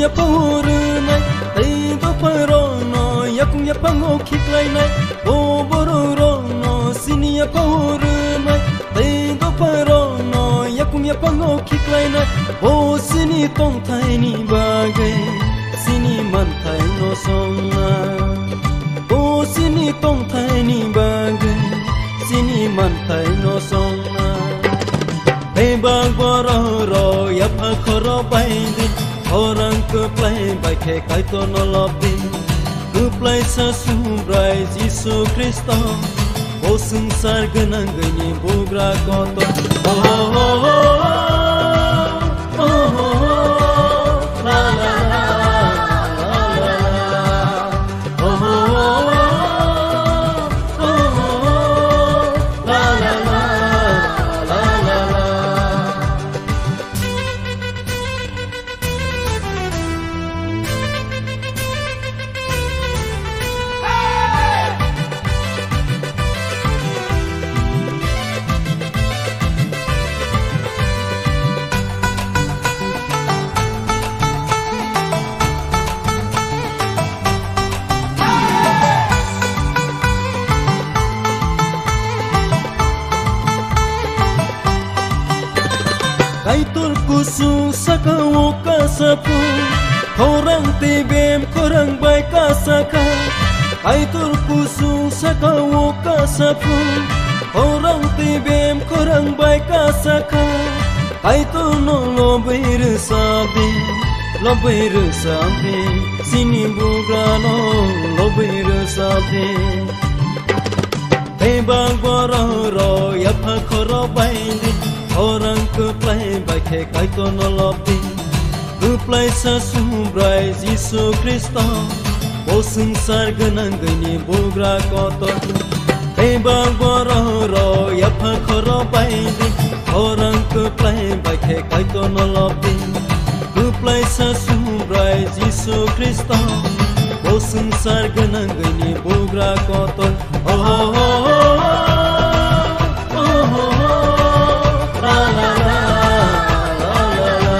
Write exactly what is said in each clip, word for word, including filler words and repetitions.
Yaphang rwnai, tei dopharokno yakung yaphango khiklainai, bo bororokno sini yaphang rwnai, tei dopharokno yakung yaphango khiklainai, bo sini tongthaini bagwi, sini manthaino songnai, bo sini tongthaini bagwi, sini manthaino songnai. Bebak bororok yapha khoro bai di, khorang kwplai bai khe Kaitorno lob di. Kwplaisa Subrai Jisu Khristo, bo swngchar gwnangwini bugra kotor. Oh, oh, oh, oh, oh, oh, la, la, la, la, la, la, la. Kaitor kusung saka o kasa phung, khorang tei bem khorang bai kasa kha. Kaitor kusung saka o kasa phung, khorang tei bem khorang bai kasa kha. Kaitorno lobwi rwsap di, lobwi rwsap di, sini bugrano lobwi rwsap di. Bebak bororok yapha khoro bai di, khorang kwplai bai khe Kaitorno lob di. Kwplaisa Subrai Jisu Khristo, bo swngchar gwnangwini bugra kotor. Bebak bororok yapha khoro bai di, khorang kwplai bai khe Kaitorno lob di. Kwplaisa Subrai Jisu Khristo, bo swngchar gwnangwini bugra kotor. Oh, oh, oh, oh, oh, oh, oh, la, la, la, la, la, la.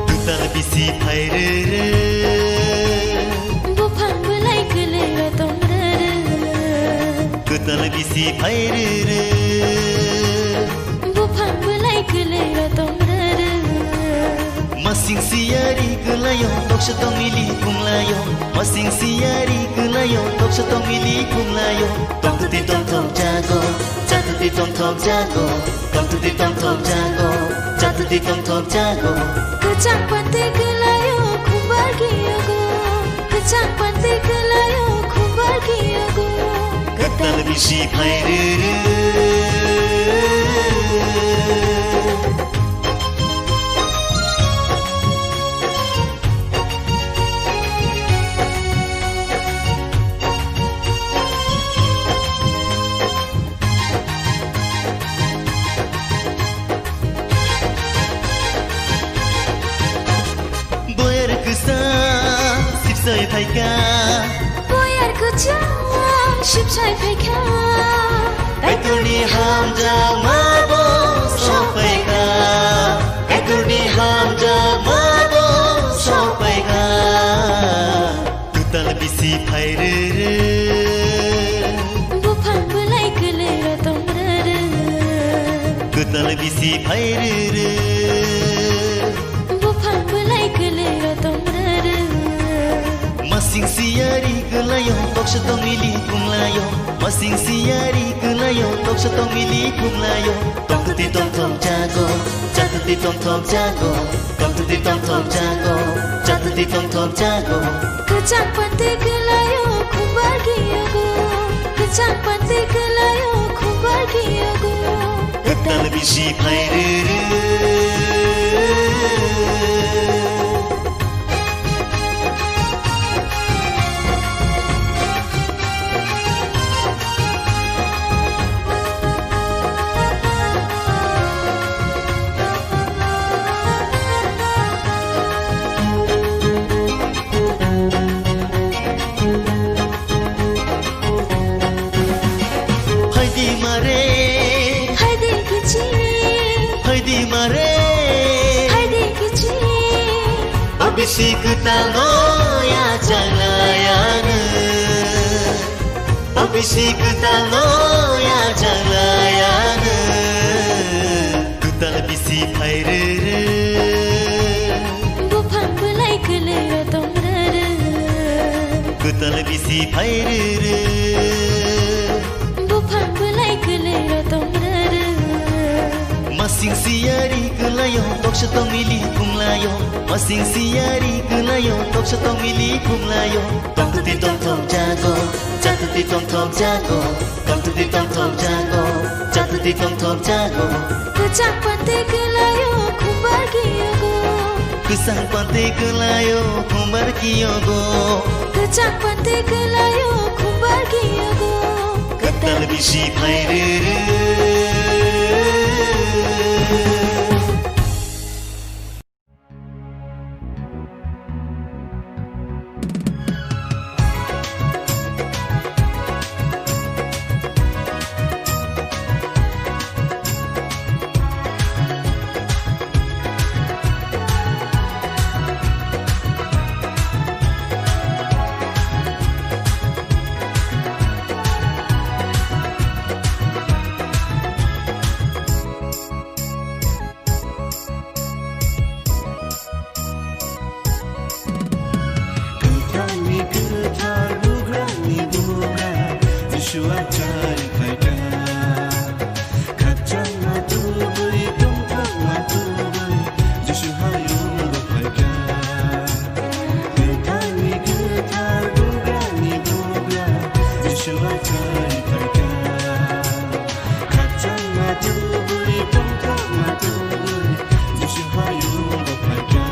Kwtal bisi phai rwrw. Buphang bwlai kwlwi o tong rwrw. Kwtal bisi phai rwrw. Buphang bwlai kwlwi o tong rwrw. Masing siyari kwlaio, toksa tong mili phunglaio. Masing siyari kwlaio, toksa tong mili phunglaio. Tongtwtwi tongthok jago, chatwtwi tongthok jago. Tongtwtwi tongthok jago, chatwtwi tongthok jago. Kwchang pantwi kwlaio, khumbar kiyago. Kwchang pantwi kwlaio, khumbar kiyago. Kwtal bisi phai rwrw. Boyar kwchang sipsai phaikha. Boyar kwchang sipsai phaikha. Kaitorni hamjakma bo sophaikha. Kaitorni hamjakma bo sophaikha. Kwtal bisi phai rwrw. Buphang bwlai kwlwi o tong rwrw. Kwtal bisi phai rwrw. Buphang bwlai kwlwi o tong rwrw. Masing Siyari kwlaio, toksa tongmili phunglaio. Masing siyari kwlaio, toksa tongmili phunglaio. Tongtwtwi tongthok jago, chatwtwi tongthok jago. Tongtwtwi tongthok jago, chatwtwi tongthok jago. Kwchang pante kwlaio, khumbar kiyogo. Kwchang pante kwlaio, khumbar kiyogo. Kwtal bisi phairwrwk. Phaidi mare. Phaidi kichi. Phaidi mare. Phaidi kichi. Abisi kwtalno ya chaglayano. Abisi kwtalno ya chaglayano. Kwtal bisi phairwrwk. Buphang bwlai kwlwiro tongrwrwk. Kwtal bisi phairwrwk. Buphang bwlai kwlwiro tongrwrwk. Masing siyari kwlaio, toksa tongmili phunglaio. Masing siyari kwlaio, toksa tongmili phunglaio. Tongtwtwi tongthok jago, chatwtwi tongthok jago. Tongtwtwi tongthok jago, chatwtwi tongthok jago. Kwchang pante kwlaio, khumbar kiyogo. Kwchang pante kwlaio, khumbar kiyogo. Kwchang pante kwlaio, khumbar kiyogo. Kwtal bisi phairwrwk. Kwthangni kwthar, bugrani bugra, Jisua chari phaikha. Khakchangma tubui, tongthokma tubui, Jisu hayungo phaikha. Kwthangni kwthar, bugrani bugra, Jisua chari phaikha. Khakchangma tubui, tongthokma tubui, Jisu hayungo phaikha.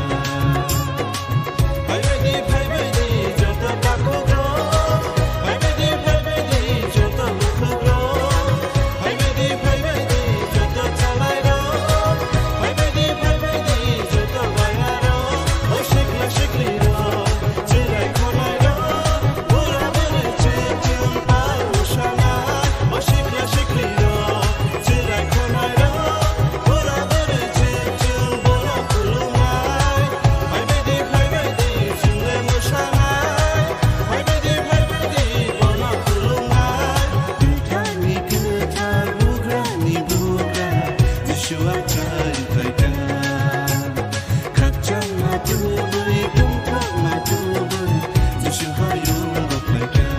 Phaibaidi, phaibaidi, joto takhukrok. Phaibaidi, phaibaidi, joto bukhukrok. Phaibaidi, phaibaidi, joto chalairok. Phaibaidi, phaibaidi, joto bairarok. O sikla siklirok, chwrai khwlairok. Bura bwrwi chwng chwng pal mwsanai. O sikla siklirok, chwrai khwlairok. Bura bwrwi chwng chwng bono khulumnai. Phaibaidi, phaibaidi, chwngno mwsanai. Phaibaidi, phaibaidi, bono khulumnai. Kwthangni kwthar, bugrani bugra, Jisua chari phaikha. Khakchangma tubui, tongthokma tubui, Jisu hayungo phaikha.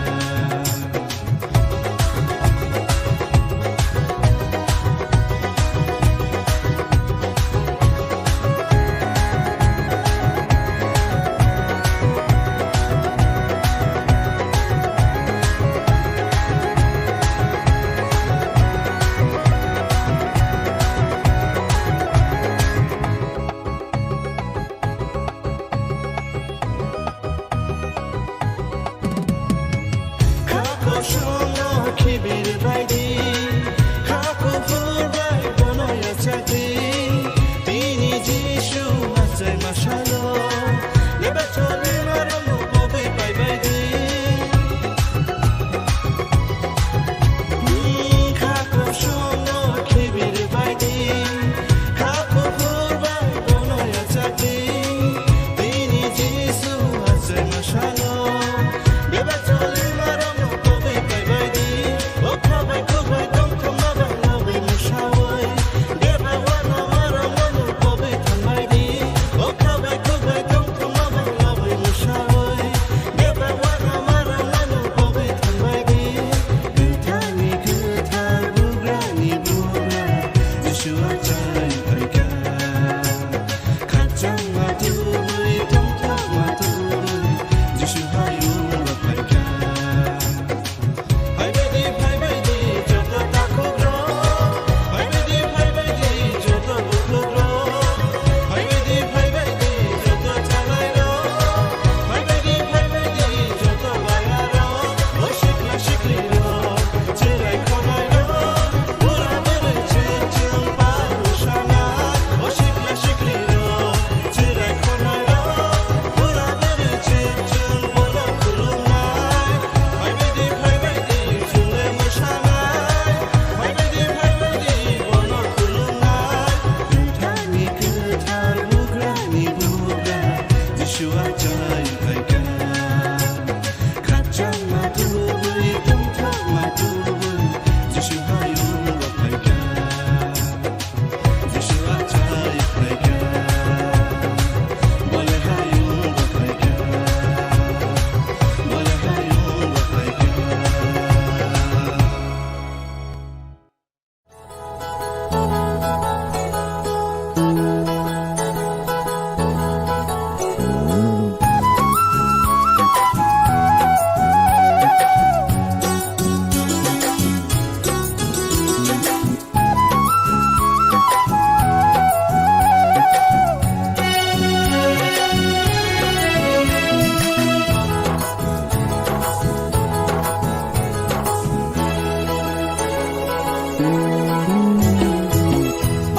Kha kosom no khibir baidi, kha kuphur bai bono yachadi. Tini Jisu achai masalo, leba choli maromo pobe bai baidi. Kha kosom no khibir baidi, kha kuphur bai bono yachadi. Tini Jisu achai masalo, beba choli maromo pobe bai baidi. O khabai kubai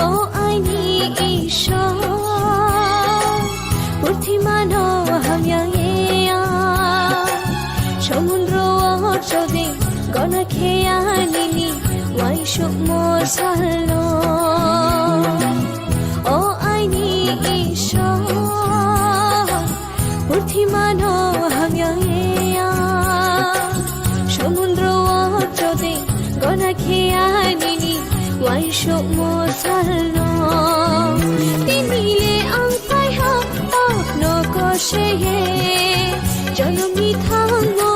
O aini Ishwar, purthimano hamya ya, samudro o chode gona kheya nini waisuk mo salno. O aini Ishwar, purthimano hamya ya, samudro o chode gona kheya nini waisuk mo salno. Tini le ang phaiha, o no koseye, jonom ni thangmo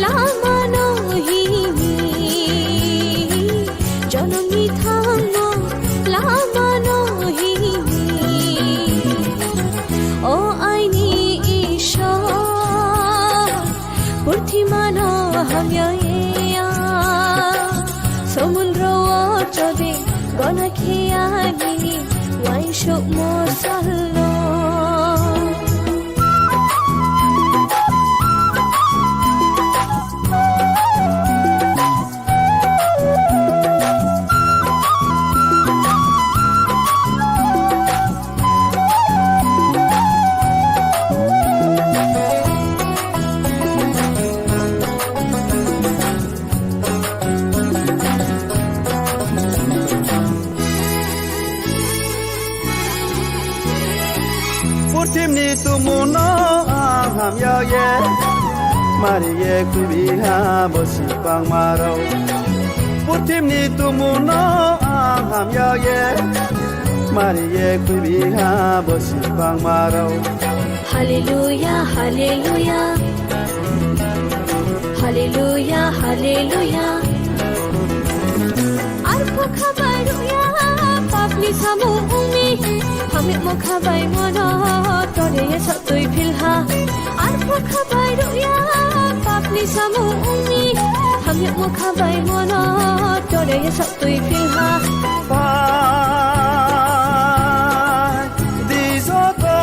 lama no hini, jonom ni thangmo lama no hini. O aini Ishwar, purthimano hamya ya, samudro o chode gona kheya nini waisuk mo salno. Purthimni tumuno ang hamya ye, mari ye kuibi ha bosi pangmarok. Purthimni tumuno ang hamya ye, mari ye kuibi ha bosi pangmarok. Hallelujah, hallelujah. Hallelujah, hallelujah. Arpho khabai rwya papni samung ungni, hamyamo khabai mono tore ye sok twi philha. Arpho khabai rwya papni samung ungni, hamyamo khabai mono tore ye sok twi philha. Pai di joto,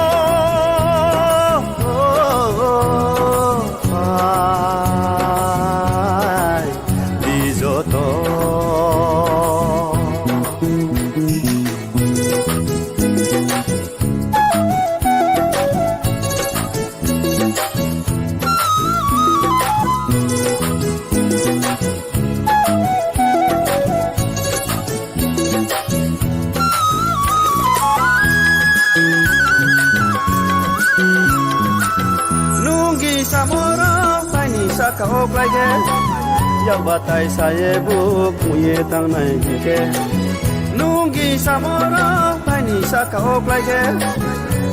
pai di joto. Nungni samoro taini saka o klaige, yak batai saye buk muye tangnai hingke. Nungni samoro taini saka o klaige,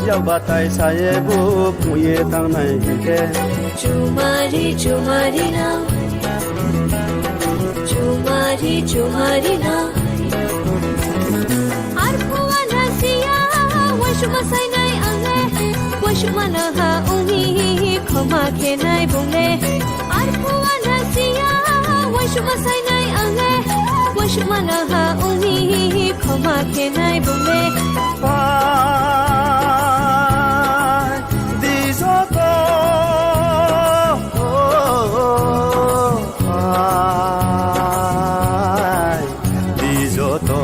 yak batai saye buk muye tangnai hingke. Chumari, chumari na, chumari, chumari na. Arphuwa na siya, waisuma sainai angle, waisuma na ha uni. Khoma khenai bung le, arphuwa na siya, waisukma sainai ang le, waisukma na ha uni, khoma khenai bung le. Pai di joto, pai di joto.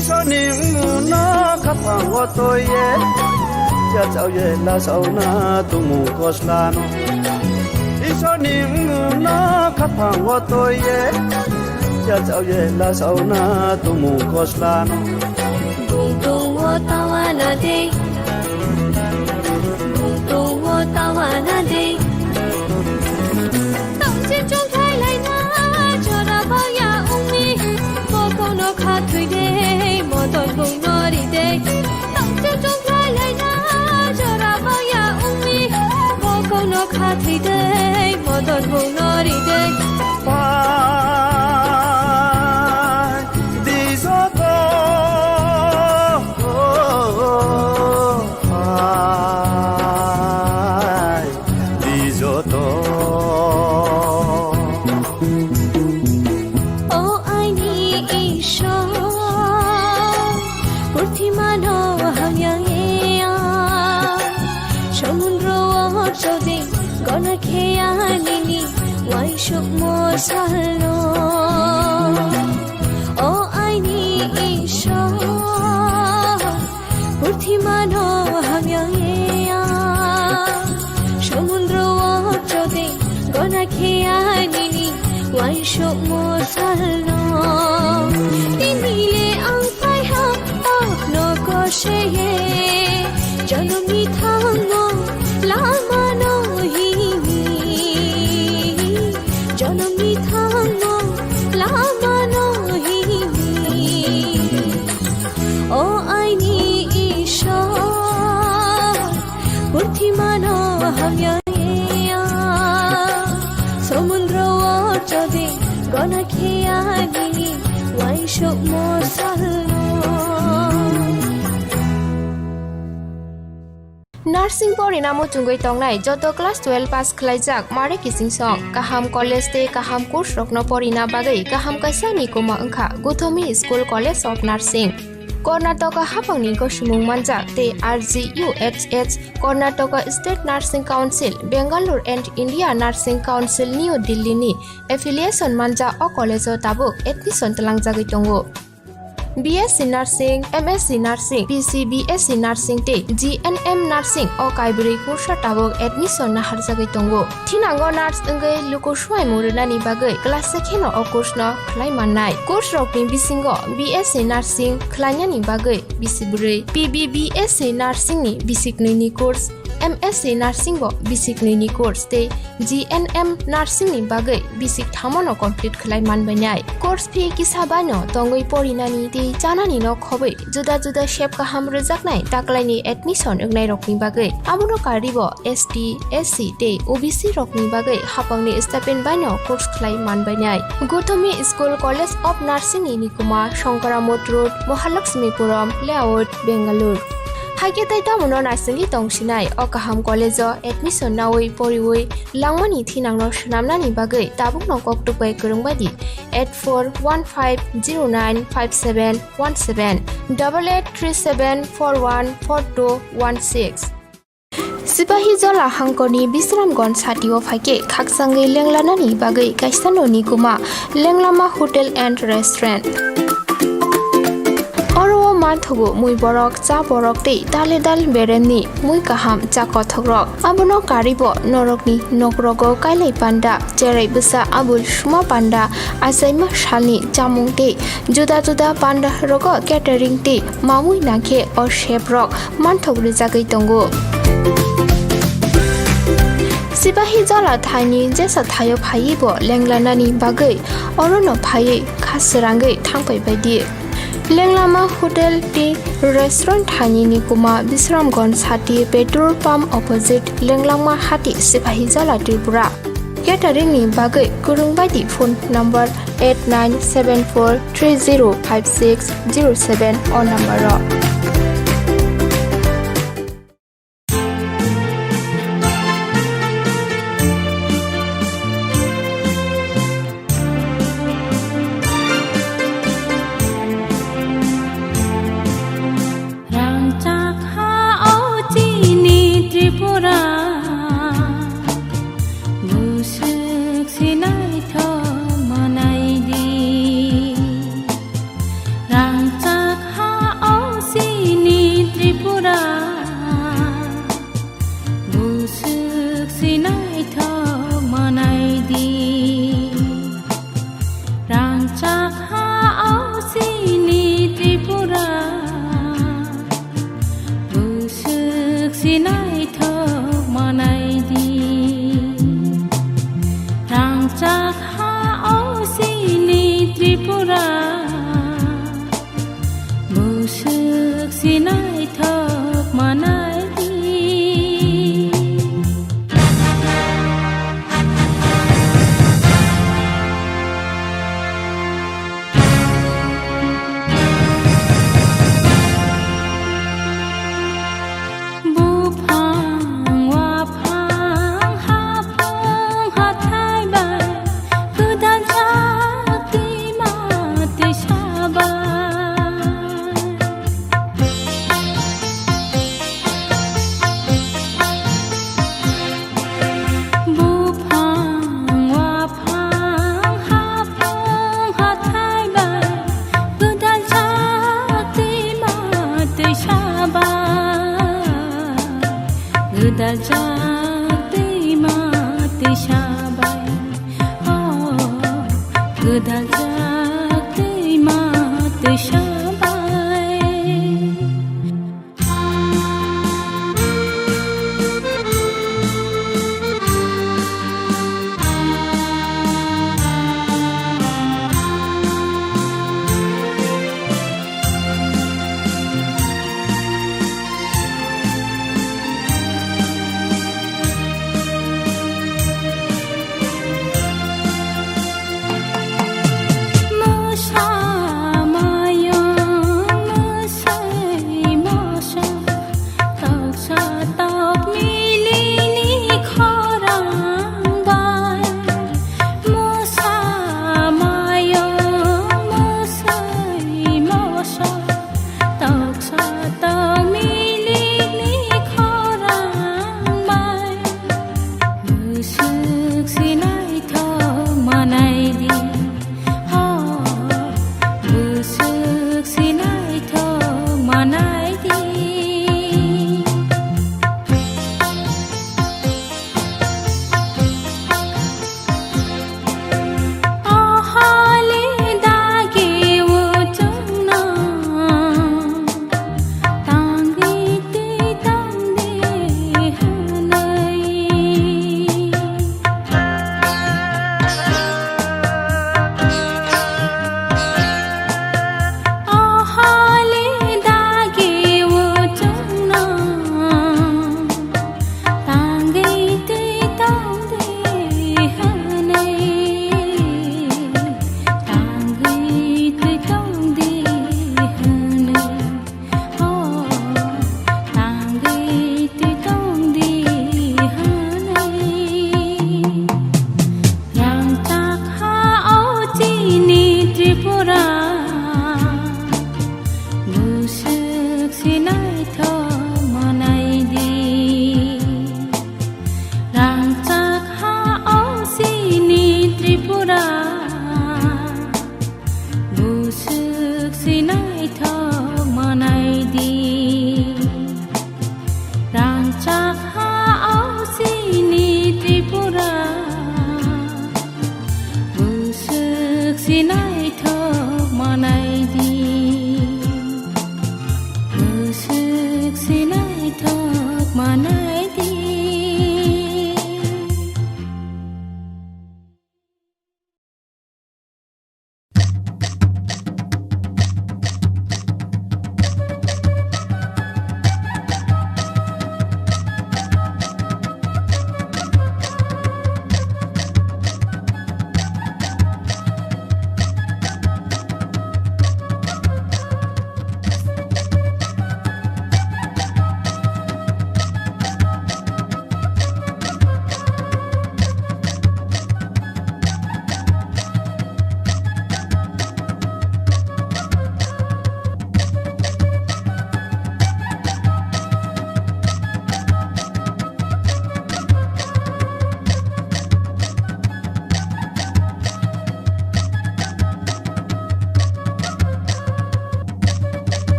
Isorni wngmungno khapang o toye, chachao ye lasaona tumung koslano. Isorni wngmungno khapang o toye, chachao ye lasaona tumung koslano. Bung tongo tawana de, bung tongo tawana de. Tongchi chungkhlai laina jora baya ungmi, bokono khathwi de, modon bung nori de. Tongchi chungkhlai laina jora baya ungmi, bokono khathwi de, modon bung nori de. Pai di joto, pai di joto. O aini Ishwar, purthimano hamya ya, samudro o choding gona kheya nini waisukmo salno. O aini Ishwar, purthimano hamya ya, samudro o choding gona kheya nini waisukmo salno. Tini le ang phaiha, o nogo seye, jonomni thango lamano hini, jonomni thango lamano hini. O aini Ishwar, purthimano hamya ya, samudro o choding gona kheya nini waisukmo salno. Nursing porina muchungwi tongnai joto class twelve pass khwlaijak Mare Kichingsong, kaham college tei kaham course rokno porina bagwi kaham kaisa nikuma wngkha Gothomi School College of Nursing. Karnataka haphangni gosimung manjak tei R G U H H, Karnataka State Nursing Council, Bangalore and India Nursing Council New Delhi ni affiliation manjak o college o tabuk admission twlangjagwi tongo. B S C Nursing, M S C Nursing, P C B S C Nursing tei G N M Nursing o kaibrwi course o tabuk admission naharjagwi tongo. Thinango nurse wngwi luku swimung rwnani bagwi class se kheno o course no khlai mannai. Course rokni bisingo B S C Nursing khlainani bagwi bisi bwrwi, P B B S C Nursing ni bisi knwi ni course, M S C Nursing bo bisi knwi ni course tei G N M Nursing ni bagwi bisi thamo no complete khlai manbainai. Course fee kisa bai no tongwi porinani tei chanani no khobwi juda juda sep kaham rwjaknai taklaini admission wngnai rokni bagwi. Abono karwi bo S T, S C tei O B C rokni bagwi haphangni stipend bai no course khlai manbainai. Gothomi School College of Nursing ni nikuma Shankaramot Road, Mahalakshmipuram Layout, Bangalore. Haikhe tei tamono naisingwi tongsinai o kaham college o admission nawi poriwi langmani thinangno swnamnani bagwi tabukno kok tukbai kwrwngbaidi eight four one five zero nine five seven one seven, double eight three seven four one four two one six. Sipahijola hangkorni Bisramganj satio phaikhe khaksangwi lenglanani bagwi kaisa noni kuma Lenglama Hotel and Restaurant. Oro o manthogo mui borok, cha borok tei dale dal beremni mui kaham cha kothokrok. Abono karwi bo norokni nokrogo kailai panda, cherai bwsa abul suma panda, achaima salni chamung tei juda juda panda rogo catering tei mamui nangkhe o chef rok manthok rwjagwi tongo. Sipahi jala thaini jesa thaio phaiwi bo lenglanani bagwi orono phaiwi kha srangwi thangpai baidi. Lenglama hotel tei restaurant thaini ni kuma Bisramganj hati petrol pump opposite Lenglama hati Sipahi jala Tripura. Catering ni bagwi kwrwng baidi phone number eight nine seven four three zero five six zero seven o number o. Rangchak ha o chini Tripura, bwswk se naithok manai di. Rangchak ha o chini Tripura, bwswk se naithok manai di. Rangchak ha o chini Tripura, bwswk se naithok manai di. Rangchak ha o chini Tripura, bwswk se naithok manai di. Buphang, waphang, haphang, hathai bai, gwdal jak twima twisa bai. Buphang, waphang, haphang, hathai bai, gwdal jak twima twisa bai, gwdal jak twima twisa bai, oh, gwdal jak twima twisa bai. Mosa mayung, mosoi moso, toksa tok milini khorang bai. Mosa mayung, mosoi moso, toksa tok milini khorang bai. Bwswk se naithok manai di, ho, bwswk se naithok manai di. O holi dagi o chwngno tangwi twi tongdi hwnwi. O holi dagi o chwngno tangwi twi tongdi hwnwi, tangwi twi tongdi hwnwi, ho, tangwi twi tongdi hwnwi. Rangchak ha o chini Tripura, bwswk se naithok manai di. Rangchak ha o chini Tripura, bwswk se naithok manai di. Rangchak ha o chini Tripura, bwswk se naithok manai di. Bwswk se naithok manai di.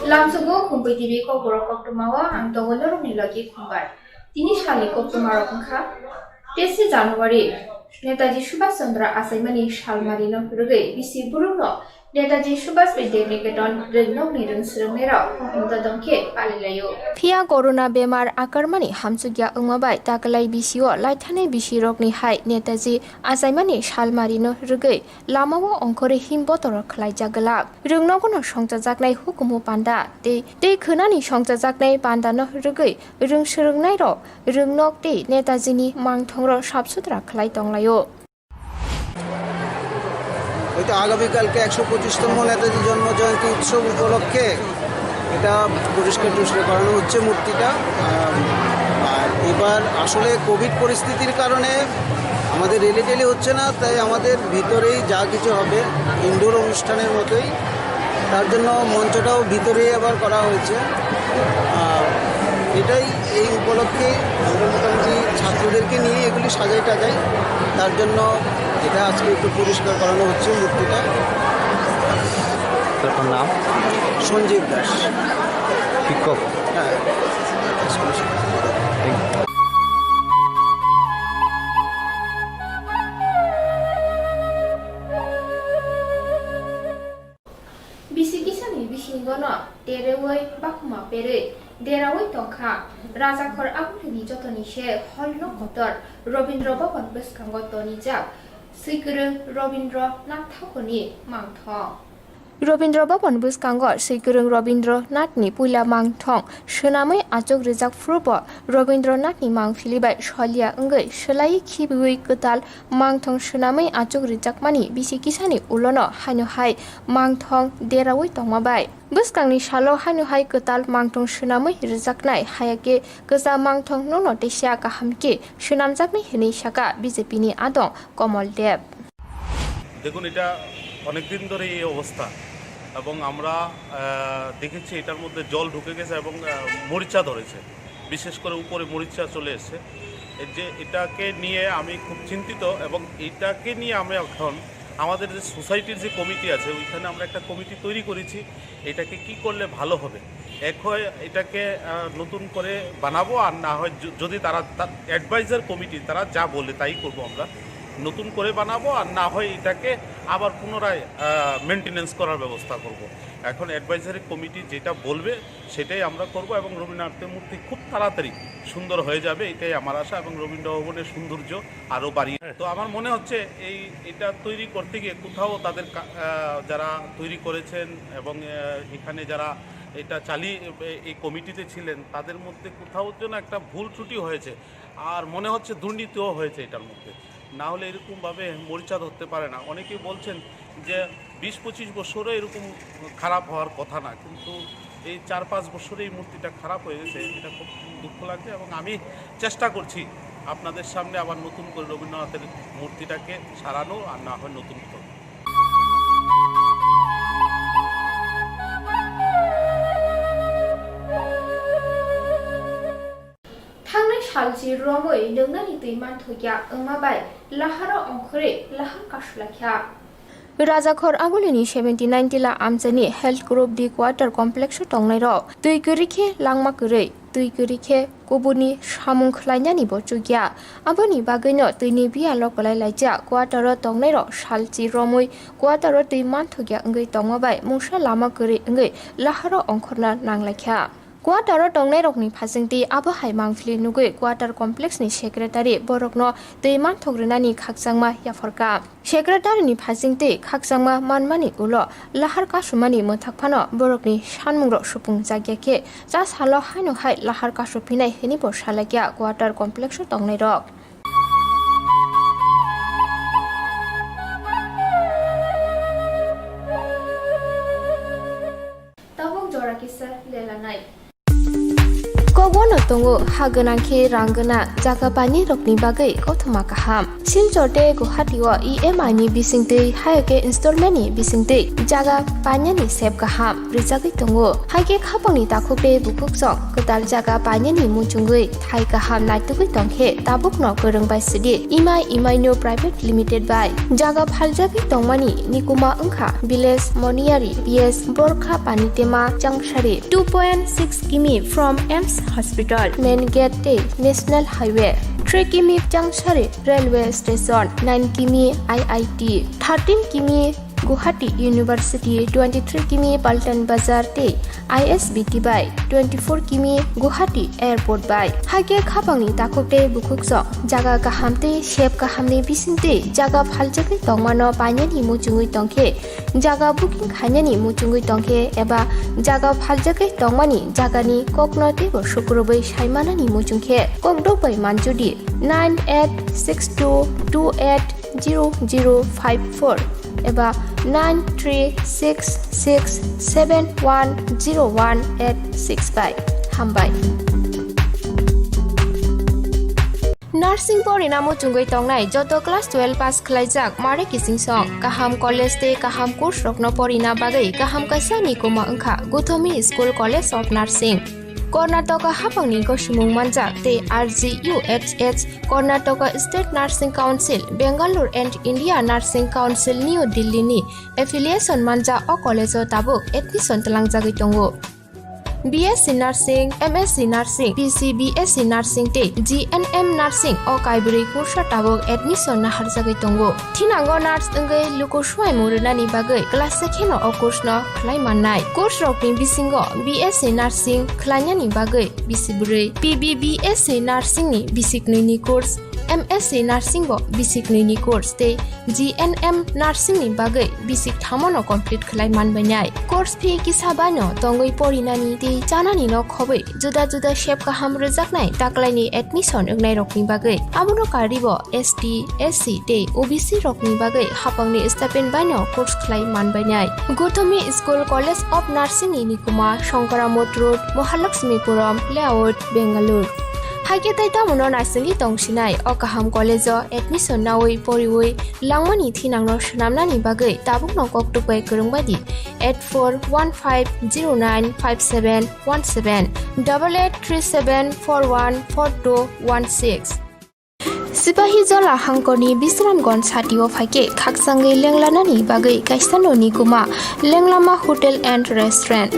Lamsogo Khumpui T V kokborok koktwmao ang tongo norokni logi Khumbai. Tini salni koktwmarok wngkha, teis January, Netaji Subhash Chandra achaimani salmarino rwgwi bisi bwrwkno Netaji Subhash Vidya Niketan rwngnokni rwngswrwngnairok hohom dodom khe palilaio. Phiya corona bemar akarmani hamchukya wngma bai taklai bisio laithanai bisirokni hai Netaji achaimani salmarino rwgwi lamao ongkhorwi him botoro khlaijak glak. Rwngnogono songchajaknai hukumu panda tei tei khwnani songchajaknai pandano rwgwi rwngswrwngnairok rwngnok tei Netajini mangthongrok sap sutra khlai tonglaio. হয়তো আগামীকালকে একশো পঁচিশতম নেতাজি জন্ম জয়ন্তী উৎসব উপলক্ষে এটা পরিষ্কার টরিষ্কার করানো হচ্ছে মূর্তিটা। আর, আর এবার আসলে কোভিড পরিস্থিতির কারণে আমাদের রেলি টেলি হচ্ছে না, তাই আমাদের ভিতরেই যা কিছু হবে ইনডোর অনুষ্ঠানের মতোই, তার জন্য মঞ্চটাও ভিতরেই আবার করা হয়েছে। আর এটাই, এই উপলক্ষে আমরা মোটামুটি ছাত্রদেরকে নিয়ে এগুলি সাজাই টাজাই, তার জন্য এটা আজকে একটু পরিষ্কার করানো হচ্ছে মূর্তিটা। আপনার নাম? সঞ্জীব দাস। শিক্ষক? হ্যাঁ। Bisi kisani bisingono terewi bakhuma perwi derawi tongkha. Rajakhor abulini jotoni se hol nok kotor Robindra Bhaban bwskango tonijak swikwrwng Robindra Nath Thakurni mangthong. Robindra Bhaban bwskango swikwrwng Robindra Nathni puila mangthong swnamwi achuk rijak phuru bo Robindra Nathni mangphili bai soliya wngwi swlaiwi khibiwi kwtal mangthong swnamwi achuk rijakmani bisi kisani ulono haino hai mangthong derawi tongma bai. Bwskangni salo haino hai kwtal mangthong swnamwi rijaknai, hayakhe kwcham mangthong nono teisa kaham khe swnamjaknai hwnwi sakha B J P ni adong Komol Deb. দেখুন, এটা অনেক দিন ধরে এই অবস্থা এবং আমরা, আহ, দেখেছি এটার মধ্যে জল ঢুকে গেছে এবং, আহ, মরিচা ধরেছে, বিশেষ করে উপরে মরিচা চলে এসেছে। এই যে এটাকে নিয়ে আমি খুব চিন্তিত এবং এটাকে নিয়ে আমি এখন আমাদের যে সোসাইটির যে কমিটি আছে, ওইখানে আমরা একটা কমিটি তৈরি করেছি, এটাকে কি করলে ভালো হবে। এক হয় এটাকে, আহ, নতুন করে বানাবো, আর না হয় য-, যদি তারা, তার অ্যাডভাইজার কমিটি তারা যা বলে তাই করব আমরা। নতুন করে বানাবো, আর না হয় এটাকে আবার পুনরায়, আহ, মেইনটেনেন্স করার ব্যবস্থা করব। এখন অ্যাডভাইজারি কমিটি যেটা বলবে সেটাই আমরা করব এবং রবীন্দ্রনাথের মূর্তি খুব তাড়াতাড়ি সুন্দর হয়ে যাবে, এটাই আমার আশা। এবং রবীন্দ্র ভবনের সৌন্দর্য আরও বাড়িয়ে। তো আমার মনে হচ্ছে এই, এটা তৈরি করতে গিয়ে কোথাও তাদের কা-, আহ, যারা তৈরি করেছেন এবং, আহ, এখানে যারা এটা চালিয়ে, এ-, এই কমিটিতে ছিলেন, তাদের মধ্যে কোথাও যেন একটা ভুল ত্রুটি হয়েছে। আর মনে হচ্ছে দুর্নীতিও হয়েছে এটার মধ্যে, না হলে এরকমভাবে মরিচা ধরতে পারে না। অনেকেই বলছেন যে বিশ পঁচিশ বছরও এরকম খারাপ হওয়ার কথা না, কিন্তু এই চার পাঁচ বছরে এই মূর্তিটা খারাপ হয়ে গেছে, এটা খুব দুঃখ লাগছে। এবং আমি চেষ্টা করছি আপনাদের সামনে আবার নতুন করে রবীন্দ্রনাথের মূর্তিটাকে সারানো, আর না হয় নতুন করব। Thangnai salchi romwi nwngnani twi manthokya wngma bai laharo ongkhorwi lahar kasulakha. Rajakhor Agulini seventy nine tila amchaini Health Group D Quarter Complex o tongnairok twi kwrwi khe langma kwrwi, twi kwrwi khe kubuni samung khlainani bo chukya. Aboni bagwino twini biyalo kwlai laijak quarter o tongnairok salchi romwi quarter o twi manthokya wngwi tongma bai mungsa lama kwrwi wngwi laharo ongkhorna nanglaikha. Quarter o tongnairokni phasingtwi abo hai mangphili nugwi quarter complex ni secretary borokno twi manthok rwnani khakchangma yapharkha. Secretary ni phasingtwi khakchangma manmani ulo lahar kasumani mwthak phano borokni sanmungrok supung jakya khe cha salo haino hai lahar kasuphinai hwnwi bo salaikha quarter complex o tongnairok. Tabuk jora kisa lelanai. Kokbono tongo ha gwnang khe rang gwnang jaga painai rokni bagwi kothoma kaham. Silchar tei Guwahati o E M I ni bisingtwi, hai khe installment ni bisingtwi jaga painani sep kaham rijagwi tongo. Hai khe khapangni takhuk tei bukhuk song kwtal jaga painani muchungwi thai kaham naitugwi tongkhe tabukno kwrwng bai sidi Imai Imaino Private Limited bai jaga phaljagwi tongmani nikuma wngkha Village Moniyari P S Borkha Panitema Changsari, two point six kimi from AIIMS Hospital, Main Gate tei National Highway, three kimi Changsari Railway Station, nine kimi I I T, thirteen kimi Guwahati University, twenty-three kimi Paltan Bazar tei I S B T bai, twenty-four kimi Guwahati Airport bai. Hai khe khapangni takhuk tei bukhuk song jaga kaham tei sep kahamni bisingtwi jaga phaljagwi tongmano painani muchungwi tongkhe, jaga booking khainani muchungwi tongkhe eba jaga phaljagwi tongmani jagani kokno teibo sukrubwi saimanani muchungkhe kokdok bai manjudi nine eight six two two eight zero zero five four eba nine three six six seven one zero one eight six bai. Hambai. Nursing porina muchungwi tongnai joto class twelve pass khlaijak mare kiching song kaham college tei kaham course rokno porina bagwi kaham kaisa nikuma wngkha Gothomi School College of Nursing. Karnataka hapangni gosimung manjak tei R G U H H, Karnataka State Nursing Council, Bangalore and India Nursing Council, New Delhi ni affiliation manjak o college o tabuk admission twlangjagwi tongo. B S C Nursing, M S C Nursing, P C B S C Nursing tei G N M Nursing o kaibrwi kursa tabuk admission naharjagwi tongo. Thinango nurse wngwi luku swimung rwnani bagwi class se kheno o course no khlai mannai. Course rokni bisingo B S C Nursing khlainani bagwi bisi bwrwi, P B B S C Nursing ni bisi knwi ni course, M S C Nursing bo bisi knwi ni course tei G N M Nursing ni bagwi bisi thamo no complete khlai manbainai. Course fee kisa bai no tongwi porinani tei chanani no khobwi juda juda sep kaham rwjaknai taklaini admission wngnai rokni bagwi. Abono karwi bo S T, S C tei O B C rokni bagwi hapangni stipend bai no course khlai manbainai. Gothomi School College of Nursing ni nikuma Shankaramot Road, Mahalakshmipuram Layout, Bangalore. Hai khe tei tamono naisingwi tongsinai o kaham college o admission naui poriui langmani thinangno swnamnani bagwi tabukno koktuk bai kwrwng bai di eight four one five zero nine five seven one seven, double eight three seven four one four two one six. Sipahijola hangkorni Bisramganj satio phaikhe khakchangwi lenglanani bagwi kaisa noni kuma Lenglama Hotel and Restaurant.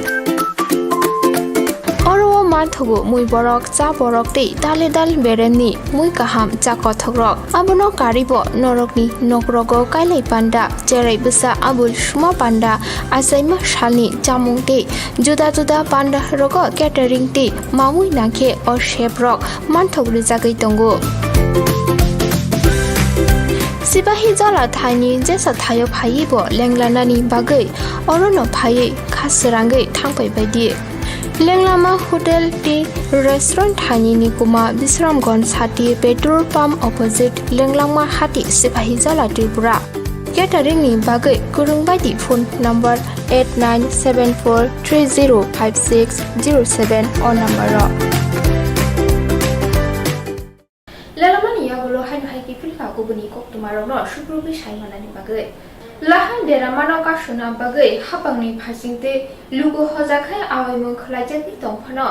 Oro o manthogo mui borok, cha borok tei dale dal beremni mui kaham cha kothokrok. Abono karwi bo norokni nokrogo kailai panda, cherai bwsa abul suma panda, achaima salni chamung tei juda juda panda rogo catering tei mamui nangkhe o chef rok manthok rwjagwi tongo. Sipahijola thaini jesa thaio phaiwi bo lenglanani bagwi orono phaiwi kha srangwi thangpai baidi. Lenglama Hotel tei Restaurant thaini nikuma Bisramganj sati petrol pump opposite Lenglama hati Sipahijola Tripura. Catering ni bagwi kwrwng bai di phone number eight nine seven four three zero five six zero seven o number o. Lenglamani yagulo haino hai kiphilkha kubuni koktwmarokno sukrubwi sai manani bagwi. Lahar deramano kasuna bagwi hapangni phaisingtwi luku hojakhai awaimung khlaijakwi tongphano.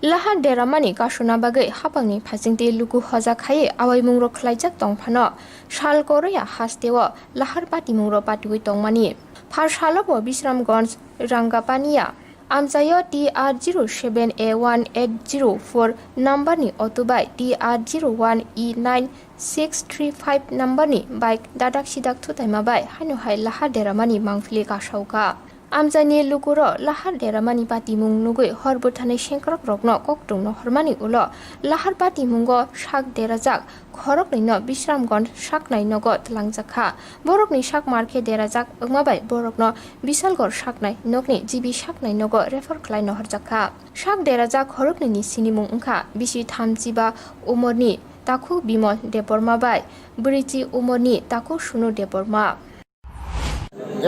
Lahar deramani kasuna bagwi hapangni phaisingtwi luku hojakhai awaimungrok khlaijak tongphano sal koroya hasteo lahar patimungrok patiwi tongmani. Phar salobo Bisramganj Rangapania amchaio T R zero seven A one eight zero four number ni auto bai T R zero one E nine six three five number ni bike dadak sidak thutaima bai haino hai lahar deramani mangpili kasauka. Amchaini lukuro lahar deramani patimung nugwi hor bwthanai sengkrakrokno koktwmno hormani ulo lahar patimungo sak derajak khoroknwino Bisramganj saknai nogo twlangjakha. Borokni sak markhe derajak wngma bai borokno Bishalgarh saknai nokni G B saknai nogo refer khlai nohorjakha. Sak derajak khoroknwini sinimung wngkha bisi thamchiba umorni Takhu Bimol Debbarma bai bwrwichi umorni Takhu Sunu Debbarma.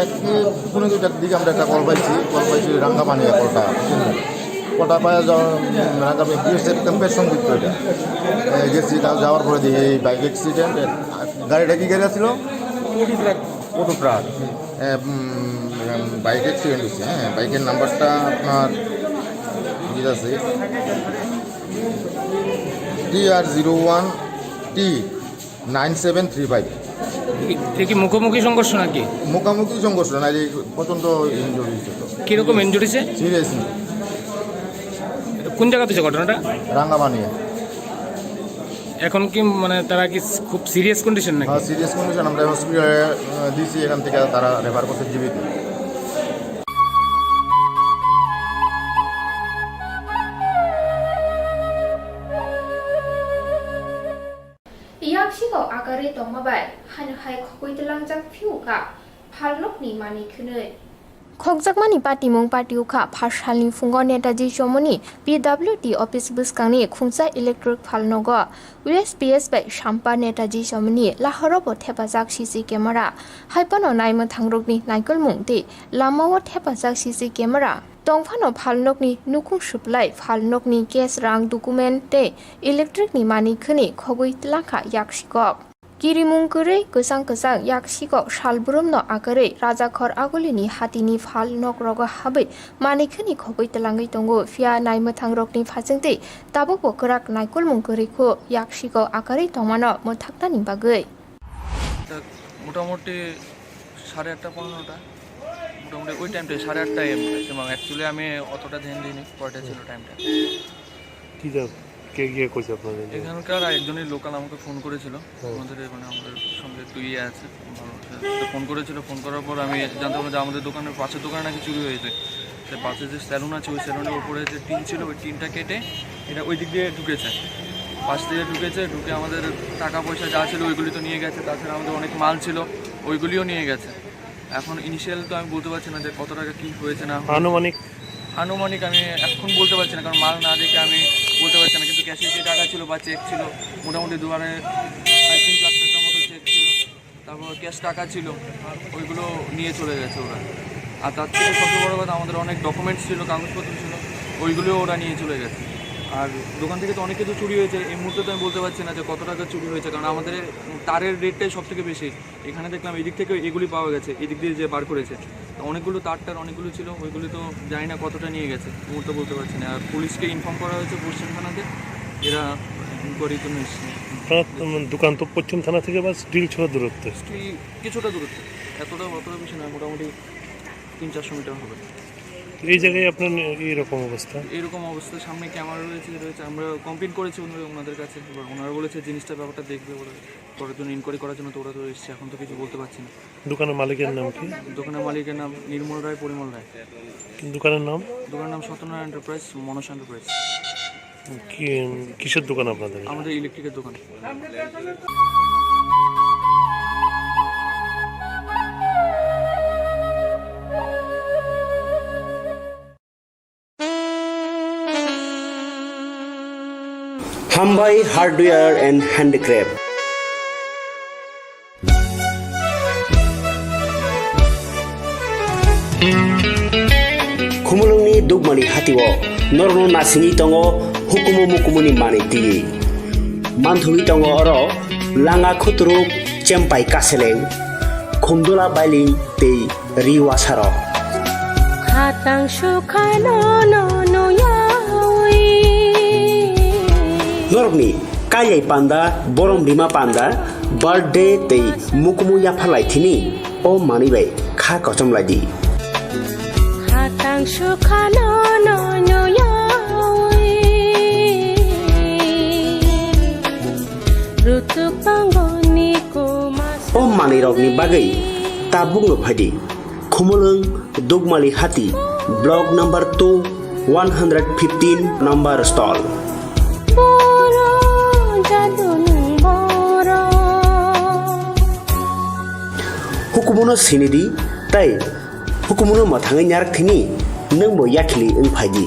এক কি কোনো দুইটার দিকে আমরা একটা কল পাইছি, কল পাইছি রাঙ্গাপানিয়া কলটা। কটা পায়ে যাওয়ার, মানে, আমি বিএসএফ ক্যাম্পের সঙ্গে যুক্ত এটা। এই গেছি, তাও যাওয়ার পরে দেখি বাইক অ্যাক্সিডেন্ট। গাড়িটা কি গাড়ি ছিল? Auto truck. Auto truck. এ, উম, বাইক অ্যাক্সিডেন্ট হয়েছে, হ্যাঁ। বাইকের নাম্বারটা আপনার ঠিক আছে, T R zero one T nine seven three five. এ কি মুখোমুখি সংঘর্ষ নাকি? মুখোমুখি সংঘর্ষ না, এই প্রচণ্ড ইনজুরি হয়েছে তো। কিরকম ইনজুরি হয়েছে? সিরিয়াস। কোন জায়গাতে হয়েছে ঘটনাটা? রাঙ্গামানিয়া। এখন কি, মানে, তারা কি খুব সিরিয়াস কন্ডিশন নাকি? হ্যাঁ, সিরিয়াস কন্ডিশন। আমরা হসপিটালে, আহ, দিয়েছি, এখান থেকে তারা রেফার করছে জিবিতে। Yaksiko akarwi tongma bai haino hai khogwi twlangjak phiyokha phalnokni manwi khwnwi. Khokjakmani patimung patio kha, phasalni phungo Netaji Chomoni P W D office bwskangni khungsa electric phalnogo U S P S bai Sampa Netaji Chomoni lahorobo thepajak C C camera. Haiphano naimwthangrokni naikolmung tei lamao thepajak C C camera. Tongphano phalnokni nukhung suplai, phalnokni cash, rang, document tei electricni manwi khwnwi khogwi twlangkha yaksikok. Kirimung kwrwi kwchang kwchang yaksikok salbrumno akwrwi Rajakhor Agulini hatini phalnokrogo habwi manwi khwnwi khogwi twlangwi tongo, phiya naimwthangrokni phachingtwi tabukbo kwrak naikolmung kwrwi kho yaksikok akwrwi tongmano mwthaknani bagwi. মোটামুটি সাড়ে আটটা, পৌনে নটা, মোটামুটি ওই টাইমটায়, সাড়ে আটটা এম, এবং অ্যাকচুয়ালি আমি অতটা ধ্যান দিইনি কয়টা ছিল টাইমটা। কি যা-, কে গিয়ে কইছে আপনাদের? এখানকার একজনই লোকাল আমাকে ফোন করেছিল, হ্যাঁ। আমাদের, মানে, আমাদের সঙ্গে একটু ইয়ে আছে, ভালো আছে। তো ফোন করেছিল, ফোন করার পর আমি জানতে পারলাম যে আমাদের দোকানের পাশের দোকানে নাকি চুরি হয়েছে। তো পাশে যে সেলুন আছে, ওই সেলুনের উপরে যে টিন ছিল, ওই টিনটা কেটে এটা ওই দিক দিয়ে ঢুকেছে, পাশ দিয়ে ঢুকেছে, ঢুকে আমাদের টাকা পয়সা যা ছিল ওইগুলি তো নিয়ে গেছে, তাছাড়া আমাদের অনেক মাল ছিল, ওইগুলিও নিয়ে গেছে। এখন ইনিশিয়াল তো আমি বলতে পারছি না যে কত টাকা কী হয়েছে না হয়েছে। আনুমানিক? আনুমানিক আমি এখন বলতে পারছি না, কারণ মাল না দেখে আমি বলতে পারছি না, কিন্তু ক্যাশে যে টাকা ছিল বা চেক ছিল, মোটামুটি দোকানে সাড়ে তিন লাখ টাকার মতো চেক ছিল। তারপর ক্যাশ টাকা ছিল, ওইগুলো নিয়ে চলে গেছে ওরা। আর তার থেকে সবচেয়ে বড় কথা, আমাদের অনেক ডকুমেন্টস ছিল, কাগজপত্র ছিল, ওইগুলোও ওরা নিয়ে চলে গেছে। আর দোকান থেকে তো অনেক কিছু চুরি হয়েছে, এই মুহূর্তে তো আমি বলতে পারছি না যে কত টাকা চুরি হয়েছে, কারণ আমাদের তারের রেটটাই সব থেকে বেশি। এখানে দেখলাম এদিক থেকে এগুলি পাওয়া গেছে, এদিক দিয়ে যে বার করেছে। তো অনেকগুলো তার টার অনেকগুলো ছিল, ওইগুলি তো জানি না কতটা নিয়ে গেছে, এই মুহূর্তে বলতে পারছি না। আর পুলিশকে ইনফর্ম করা হয়েছে পশ্চিম থানাতে, এরা ইনকোয়ারির জন্য এসছে। আপনার তো, মানে, দোকান তো পশ্চিম থানা থেকে বাস ডিল ছোড়া দূরত্বে। কি-, কিছুটা দূরত্বে, এতটা, অতটা বেশি নয়, মোটামুটি তিন চারশো মিটার হবে। এই জায়গায় আপনার এইরকম অবস্থা? এইরকম অবস্থা, সামনে ক্যামেরা রয়েছে, রয়েছে। আমরা কমপ্লেন করেছি ওনারা, ওনাদের কাছে। এবার ওনারা বলেছে জিনিসটা, ব্যাপারটা দেখবে ওরা, করার জন্য, ইনকোয়ারি করার জন্য, তো ওরা তো এসছে, এখন তো কিছু বলতে পারছি না। দোকানের মালিকের নাম কি? দোকানের মালিকের নাম নির্মল রায়, পরিমল রায়। দোকানের নাম? দোকানের নাম সত্যনারায়ণ এন্টারপ্রাইজ, মনসা এন্টারপ্রাইজ। কি, কিসের দোকান আপনাদের? আমাদের ইলেকট্রিকের দোকান। Hambai Hardware and Handicraft. Khumulwngni Dukmani hatio norokno nasingwi tongo hukumu mukumuni manwi twiwi. Manthogwi tongo oro langa khuturuk, chempai kaseleng, khumdula bailing tei ri wasarok. Khatang sukhano no nuyawi. Norokni kailai panda, borom rima panda, birthday tei mukumu yapharlai thini o manwi bai kha kochom lai di. Khatang sukhano no nuyawi. Rutuk tongoni kuma. O manwi rokni bagwi tabukno phaidi. Khumulwng Dukmali Hati, Block number two, one hundred fifteen number stall. Boro jadunung boro. Hukumuno sinidi tei hukumuno mwthangwi narak thini nwngbo yakhili wng phaidi.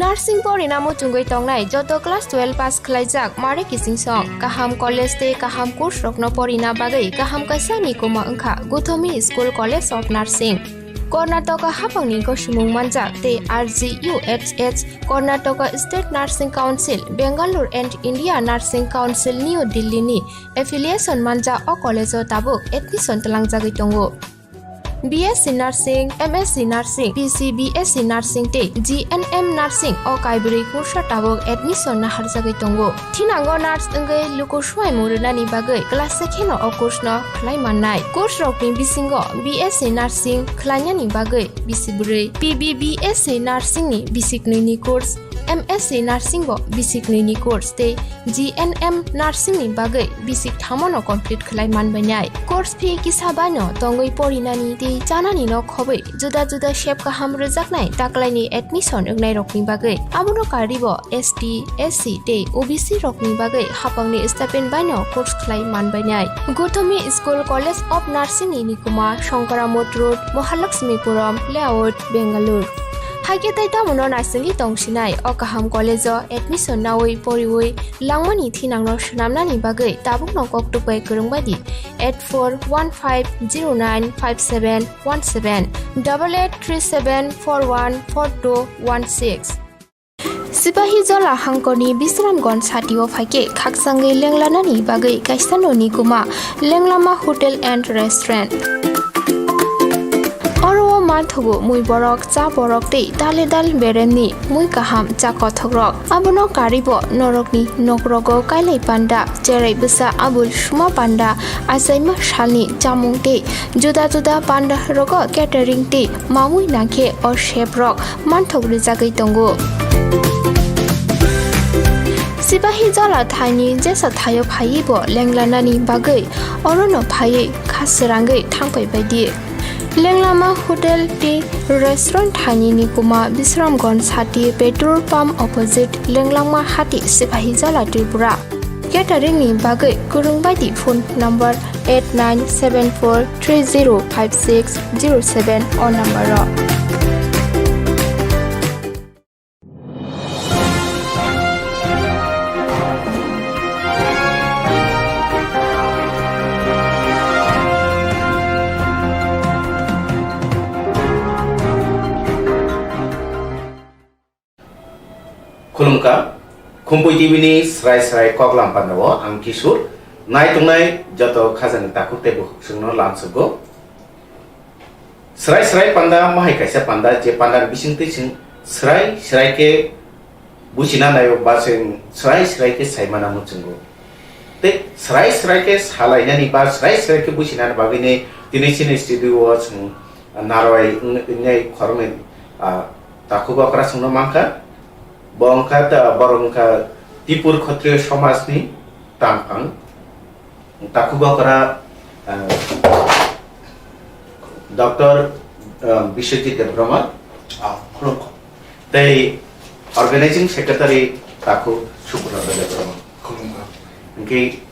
Nursing porina muchungwi tongnai joto class twelve pass khlaijak mare kiching song. Kaham college tei kaham course rokno porina bagwi kaham kaisa ni kuma wngkha Gothomi School College of Nursing. Karnataka haphangni gosimung manjak tei R G U H H, Karnataka State Nursing Council, Bangalore and India Nursing Council, New Delhi ni affiliation manjak o college o tabuk admission twlangjagwi tongo. B S C Nursing, M S C Nursing, P C B S C Nursing tei G N M Nursing o kaibrwi kursa tabuk admission naharjagwi tongo. Thinango nurse wngwi luku swimung rwnani bagwi class se kheno o course no khlai mannai. Course rokni bisingo B S C Nursing khlainani bagwi bisi bwrwi, P B B S C Nursing ni bisi knwi ni course, M S C Nursing bo bisi knwi ni course tei G N M Nursing ni bagwi bisi thamono complete khlai manbainai. Course fee kisa baino tongwi porinani tei chanani no khobwi juda juda sep kaham rwjaknai taklaini admission wngnai rokni bagwi. Abono karwibo S T, S C tei O B C rokni bagwi haphangni stipend baino course khlai manbainai. Gothomi School College of Nursing ni nikuma Shankaramot Road, Mahalakshmipuram Layout, Bangalore. Haikhe tei tamono naisingwi tongsinai o kaham college o admission nawi poriwi langmani thinangno swnamnani bagwi tabukno koktwk bai kwrwng bai di eight four one five zero nine five seven one seven, double eight three seven four one four two one six. Sipahi Jola hangkorni Bisramganj satio phaikhe khakchangwi lenglanani bagwi kaisa noni kuma Lenglama Hotel and Restaurant. Oro o manthogo mui borok, cha borok tei dale dal beremni mui kaham cha kothokrok. Abono karwibo norokni nokrogo kailai panda, cherai bwsa abul suma panda, achaima salni chamung tei juda juda panda rogo catering tei mamui nangkhe o chef rok manthok rwjagwi tongo. Sipahi Jola thaini jesa thaio phaiwi bo lenglanani bagwi orono phaiwi kha srangwi thangpai baidi. Lenglama Hotel tei Restaurant thaini ni kuma Bisramganj sati petrol pump opposite Lenglama hati Sipahi Jola Tripura. Catering ni bagwi kwrwng bai di phone number eight nine seven four three zero five six zero seven o number o. Khulumkha, Khumpui T V ni srai srai koklam pandao ang Kishore. Nai tongnai joto khajani takhuk tei bukhuk chwngno lamsukgo. Srai srai panda mahai kaisa panda, je panda ni bisingtwi chwng srai srai khe buchina naio ba chwng srai srai khe saimana muchungo. Tei srai srai khe salainani ba srai srai khe buchinani bagwini tini chini studio o chwng narwai wng-, wngnai khoroknwi, ah, takhuk okra chwngno mankha. Bo wngkha ta-, borok wngkha Tipur Khotriyo Somajni tangphang. Takhuk okra, ah, Doctor, ah, Biswajit Debbarma. Ah, khulumkha. Tei Organizing Secretary takhuk Sukhubandhu Debbarma. Khulumkha. Hwnkhe